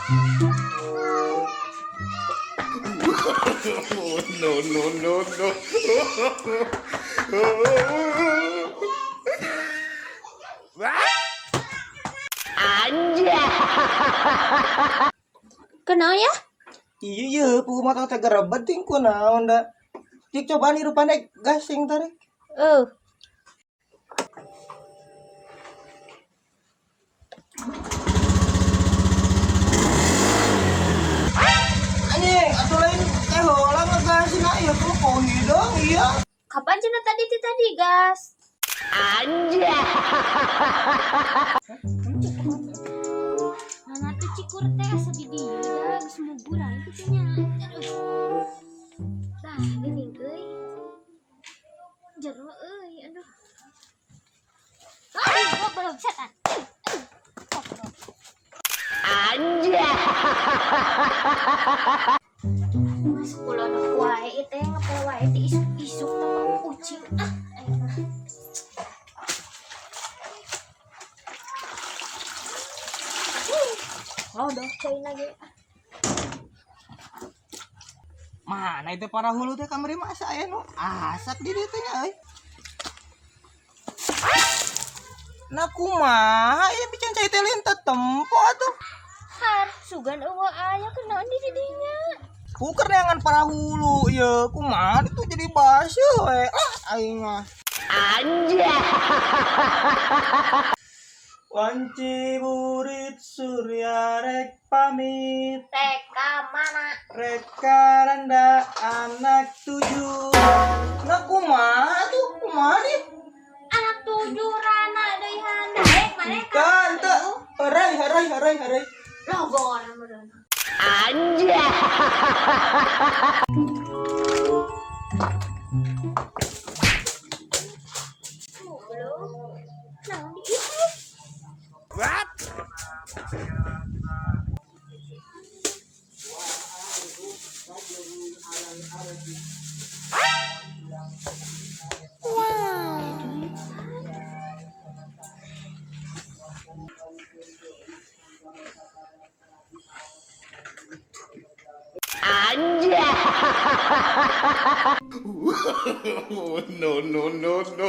No, no, no, no. Kenal ya? Iya iya, pugu motor teh gerebet ting kunaon da. Cik cobaan hirupan rek gasing tarik. Oh. Anjing, atuh lain teh heula ngegasin ieu tuh kau hidung iya. Kapan cenah tadi ti tadi gas? Anjay. Nah, tuh cikur teh asa di dieu da geus muguran kitu nya. Aduh. Tah, geuning euy. Jero euy, aduh. Ah, goblok setan. Goblok. Anjay. Mas kula nu wae ieu teh ngepel wae ti isuk-isuk teh kucing. Ah, aing mah. Lodoh cai lagi. Mana itu para hulu teh kamari masa aya nu asak di dieu teh nya euy. Nah kumaha ieu bican cai teh lain tetempo atuh. Har, sugan eueuh aya kunaon di didinya. Ku keur neangan para hulu ieu kumaha itu jadi baseuh we. Ah aing mah. Anjay. Wanci burit surya rek pamit. TK mana? Rek karanda anak tujuh. Nah kumaha tuh kumaha nih? Anak tujuh rana deui handa. Rek mana ka? Kan teu. Herai herai herai herai. Logor meureun. Anjay. Naon di itu? What? No, no, no, no.